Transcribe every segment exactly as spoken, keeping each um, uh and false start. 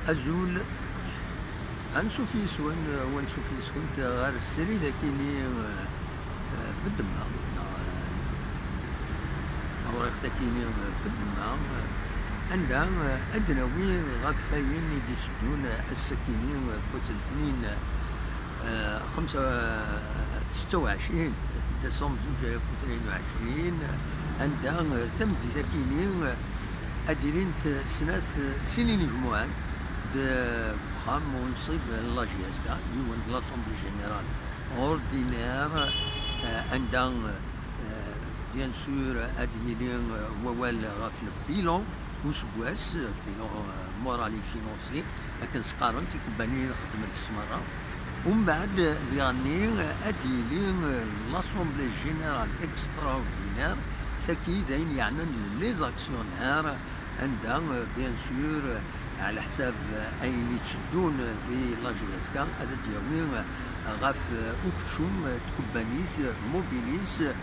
Azul. Ansuf yes-wen, wansuf yes-went ɣer srid akini, eh, eh, bedemma, neɣ, eh, tawriqt akini, eh, bedemma, eh, anda, eh, ad d-nawi ɣef wayen i d-itteddun, eh, ass-akini, eh, n wass letnin, eh, xemsa, eh, setta u ɛecrin décembre zuǧ alaf u tnin u ɛecrin, anda, eh, tameddit akini, eh, ad d-ilint snat, sin inejmuɛen deg uxxam unṣib n la J S K, yiwen d l'Assemblée Générale ordinaire, eh, anda, eh, bien sûr, ad yili, eh, wawal ɣef le bilan useggas, bilan, eh, moral et financier, akken s-qqaren tikubbaniyin xeddment s merra. Umbeɛd, diɣenni, ad d-yili, eh, l'Assemblée Générale Extraordinaire, saki d ayen yeɛnan les actionnaires, anda, eh, bien sûr, eh, ɛla ḥsab, eh, ayen itteddun di la J S K, ad d-yawi, eh, ɣef, eh, ukeččum, eh, tkebbanit, eh, Mobilis, eh,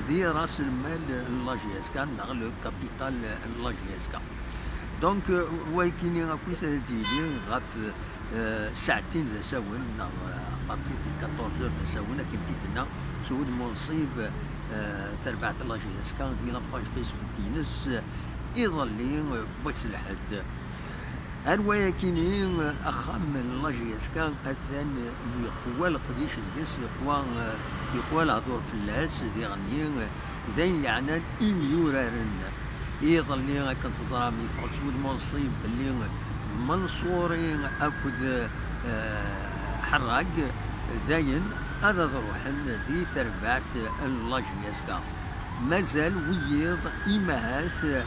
di ras lmal n la J S K neɣ le capital n la J S K. Donc, eh, wayekini akkit ad d-yili ɣef, eh, saɛtin d asawen, neɣ, eh, à partir de quatorze heures d asawen, akken t-id-tenna s wudem unṣib, eh, tarbaɛt n la J S K di la page Facebook-ines, eh, iḍelli, eh, wass lḥedd. Ar wayakini, eh, axxam n la J S K atan, eh, yeqwa leqdic deg-s, yeqwa, eh, yeqwa lehdur fell-as, diɣenni, eh, d ayen yeɛnan imyuraren. Iḍelli, akken teẓram, yeffeɣ-d s wudem unṣib belli Manṣuri akked, eh, Ḥerrag, dayen ad ad-ruḥen di terbaɛt n la J S K. Mazal wiyiḍ imahat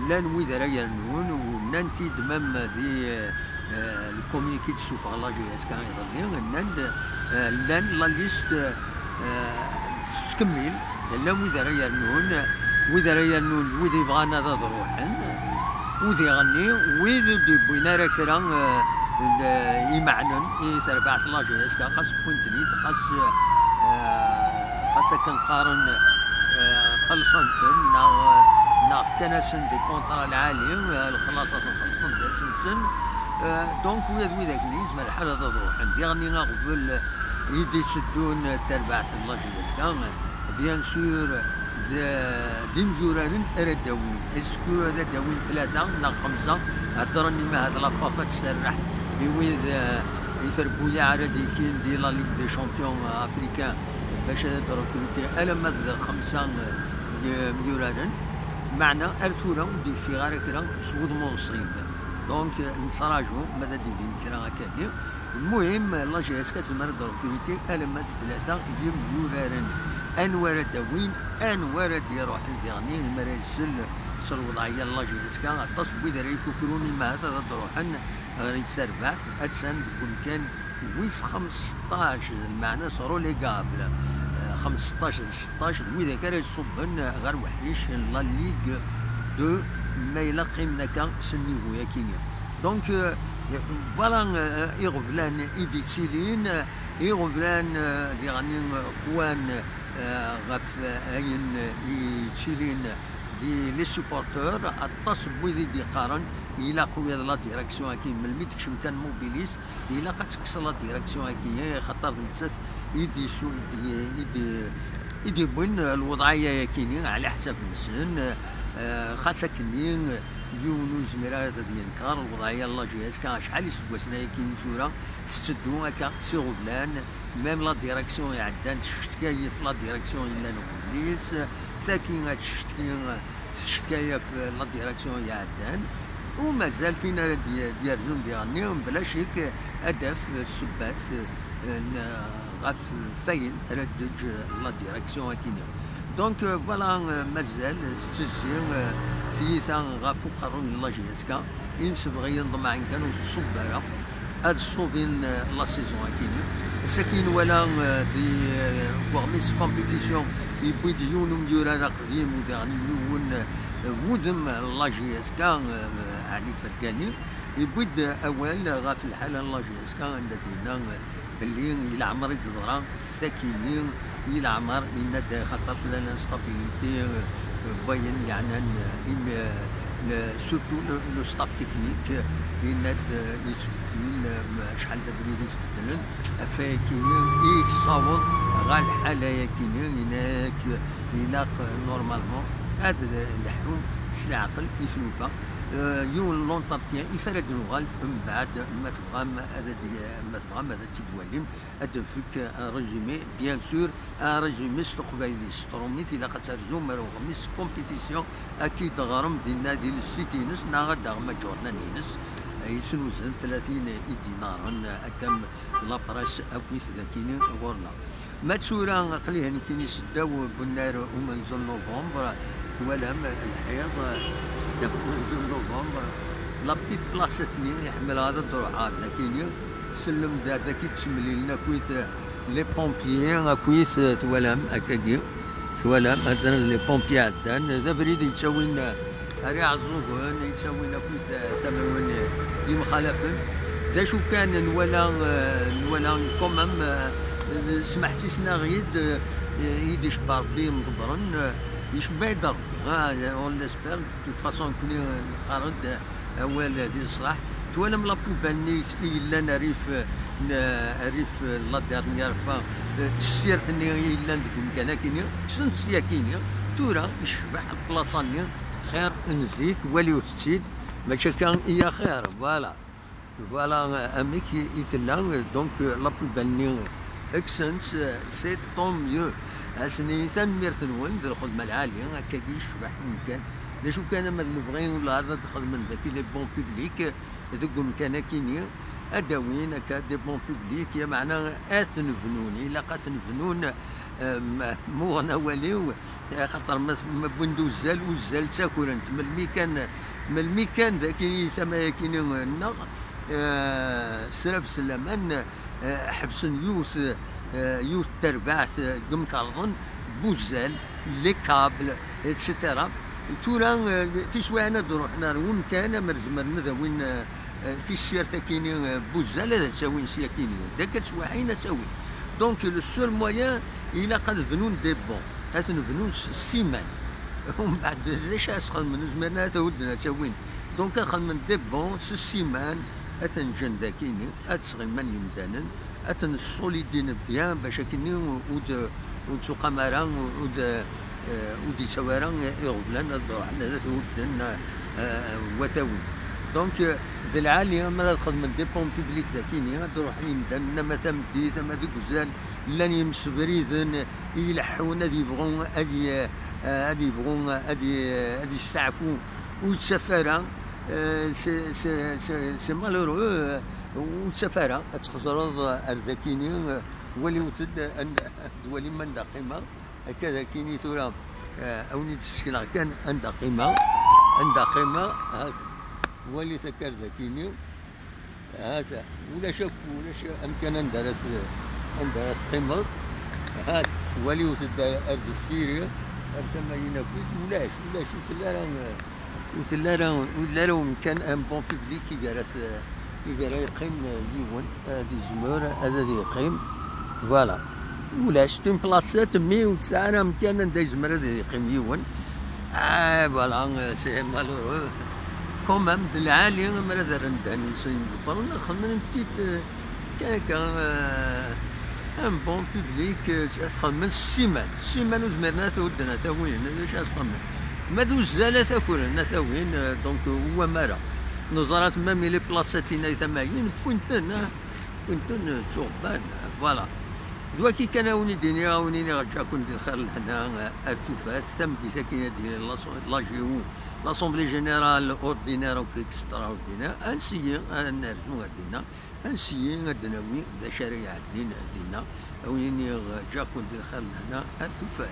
llan wid ara yernun, u nnan-t-id même di, eh, le communiqué d-tessufeɣ la J S K iḍelli, nnan-d, eh, llan la liste, eh, tettkemmil, llan wid ara yernun, wid ara yernun d wid yebɣan ad ad-ruḥen, u diɣenni wid ur d-yewwin ara kra, eh, n, eh, imeɛnen i terbaɛt la J S K, xas wwin-ten-id, xas, eh, xas akken qqaren, eh, xellṣen-ten, neɣ, neɣ fkan-asen des contrats lɛali, eh, lexlaṣ ad ten-xellṣen d asensen. Eh, donc, ula d widak-nni yezmer lḥal ad ad-ruḥen. Diɣenni aɣbel i d-itteddun d terbaɛt n la J S K, bien sûr, d, d imyuraren ara d-awin. Est-ce que ara d-awin tlata neɣ xemsa? Heddren imi ahat la FAF ad tserreḥ i wid, eh, i trebbuyaɛ ara d-yekkin di la Ligue des Champions africains bac ad d-recruter alamma d xemsa, eh, n yimyuraren. Meɛna ar tura ur d-yeffiɣ ara kra s wudem unṣib. Donc, eh, nettraǧu ma ad d-ibin kra akkagi. Lmuhim, la J S K tezmer ad d-recruter alamma d tlata yimyuraren. Anwa ara d-awin, anwa ara d-iruḥen diɣenni, mi ara isel s lweḍɛiyya n la J S K, aṭas n wid ara ikukrun imahat ad d-ruḥen ɣer tarbaɛt, attan deg umkan wis xemseṭṭac, lmeɛna-s relégable. Eh, xemseṭṭac d seṭṭac d widak ara iṣubben ɣer weḥric n la Ligue deux, ma yella qqimen akka s nnivu-yakini. Donc, euh, voilà, euh, iɣeblan i d-ittilin, euh, iɣeblan, euh, diɣenni, euh, qwan, euh, ɣef, euh, ayen, euh, i yettilin di les supporteurs, aṭas n wid i d-yeqqaren ilaq wiyaḍ la direction-agi, melmi d-kcem kan Mobilis, ilaq ad tekkes la direction-agi, xaṭer d nettat i d-isu-, i d-, i d-, i d-yewwin lweḍɛiyya-yakini ɛla ḥsab-nsen, euh, xas akkenni, yiwen ur yezmir ara ad yenkeṛ lweḍɛiyya n la J S K, acḥal iseggasen ayakini tura tetteddu akka s iɣeblan, même la direction iɛeddan teccetka ɣef la direction yellan ɣur-s, tagi ad teccetka, teccetka ɣef la direction iɛeddan, u mazal tin ara d-, d-yerzun diɣenni, bla ccek ad d-taf ssebbat, eh, n, ɣef wayen ara d-teǧǧ la direction akini. Donc, euh, voilà, euh, mazal tettezzi, euh, tiyita ɣef uqerruy n la J S K, imsebɣiyen ḍemɛen kan ur tṣubb ara ad ṣṣubin, euh, la saison akini. Ass-agi nwala, euh, di, euh, weɣmis compétition yewwi-d yiwen umyurar aqdim, u daɣen yiwen, euh, wudem n la J S K, euh, ɛni Fergani, yewwi-d awal ɣef lḥala n la J S K, anda d-yenna, euh, belli i leɛmer i d-teḍra ttakini, i leɛmer yenna-d xaṭer tella l'instabilité, euh, wayen yeɛnan, euh, im-, euh, surtout le staff technique, yenna-d yettbeddil, acḥal d abrid i tbeddlen, ɣef wayakini i tessaweḍ ɣer lḥala-yakini, yenna-yak ilaq normalement ad leḥḥun s leɛqel i tlufa. Yiwen n l'entretien i fara d-nuɣal mbeɛd, ma tebɣam ad ad-, ma tebɣam ad tt-id-twalim, ad d-nefk un résumé, bien sûr, un résumé s teqbaylit, s trumit, ilaq ad terzum ar uɣmis compétition, ad tt-id-teɣrem dinna di le site-ines, neɣ ad d-taɣem aǧurnan-ines yettnuzen tlatin idinaren, akka am la presse akkit dakini ɣur-neɣ. Ma d tura aql-i nekkini seddaw n unnar umenzu n novembre, twalam lḥiḍ, seddaw n umenzu n novembre, la petite place-nni i ḥemmleɣ ad d-ruḥeɣ ar dakini, tsellem-d ar daki d-ttemlilen akkit les pompiers, akkit, twalam akkagi, twalam, atan les pompiers ɛeddan, d abrid yettawin ar Iɛeẓẓugen, yettawin akkit tamawen yemxalafen. D acu kan, nwala, nwala quand même, smeḥsisen-aɣ-id i d-icebba Rebbi imḍebbren, icebba-d Rebbi, on l'espère. De toute façon, nekkni neqqar-d awal di leṣlaḥ. Twalam la poubelle-nni i yellan rrif n, rrif la dernière fois, tessirt-nni i yellan deg umkan akini, kksen-tt yakini. Tura icbeḥ plaṣa-nni xir n zik, waliwt-tt-id, mačči akka i axir, voilà. Voilà amek i tella, donc la poubelle-nni kksen-tt, c'est tant mieux. Asen-nni tanemmirt-nwen d lxedma lɛali, akkagi yecbeḥ umkan. D acu kan, ama d lebɣi ula ad xedmen daki les bons publics deg umkan akini, ad d-awin akka des bons publics, yeɛni ad ten-bnun, ilaq ad ten-bnun, muɣen awal-iw, axaṭer ma, ma wwin-d uzzal, uzzal ttakrent. Melmi kan, melmi kan daki tama-yakini nneɣ, eh, srabsen laman, eh, ḥebsen yiwet, eh, yiwet terbaɛt, eh, n yimkerḍen n wuzzal, les câbles, et cetera. Tura, eh, tiswiɛin ad d-ruḥen ar wemkan, amer zemren ad awin, eh, eh, tissirt akini, eh, n wuzzal ad tt-awin syakini. Deg teswiɛin ad tt-awin. Donc, le seul moyen, ilaq ad bnun des bons. Ad ten-bnun s ssiman. Umbeɛd, d acu ara s-xedmen? Ur zmiren ara ad t-hudden ad t-awin. Donc, ad xedmen des bons s ssiman, ad ten-ǧǧen dakini, ad sɣimen yimdanen, ad ten-ssolidin bien, bac akini ur d-, ur d-tuqam ara, ur d-, eh, ur d-yettawi ara iɣeblan ad ruḥen ad t-hudden, eh, wat awin. Donc, eh, d lɛali, amar ad xedmen des ponts publics dakini, ad ruḥen yimdanen ama tameddit, ama deg uzal, llan yimsebriden, ileḥḥun ad yebɣu ad y-, ad yebɣu ad y-, ad yesteɛfu, ur yettaf ara, eh, c'est, c'est, c'est, c'est malheureux, eh, ur yettaf ara. Ad txeẓreḍ ar dakini, eh, waliwt-d, and-, ad twalim anda qqimeɣ, akka dakini tura, eh, a wen-id-ssekneɣ kan anda qqimeɣ, anda qqimeɣ, ha, walit akka ar dakini. Hata, ulac akk, ulac amkan anda ara t-, anda ara teqqimeḍ. Hat, waliwt-d ar, ar deffir-i, ar tama-yin akkit, ulac, ulac, ur telli ara, ur telli ara, ur yelli ara umkan, un banc public i ara t-, i ara yeqqim yiwen, ad yezmer ad, ad yeqqim. Voilà. Ulac, c'est une placette, mais ur tesɛi ara amkan anda yezmer ad yeqqim yiwen. Ah, voilà, c'est malheureux. Quand même, d lɛali, amar ad rren ddehn-nsen yimḍebbren, ad xedmen une petite, euh, kan akka, euh, un banc public, euh, ad t-xedmen s ssiman. S ssiman ur zmiren ad t-hudden, ad t-awin, d acu ad s-xedmen? Ma d uzzal ad t-akren, ad t-awin, euh, donc, euh, ur wam ara. Neẓra-t même, les placettes-ina i tamayin, wwin-ten, ah, wwin-ten, euh, ttuɣebban, euh, voilà. D waki kan a wen-id-iniɣ, a wen-iniɣ ǧǧa-ken di lxir lehna, euh, ar tufat, tameddit-agi ad d-yili la, la G O, l'Assemblée Générale ordinaire akked extraordinaire, ad nsiyi, ad nerzu ar dinna, ad nsiyi, ad d-nawi d acu ara iɛeddin dinna, a wen-iniɣ ǧǧa-ken di lxir lehna, ar tufat.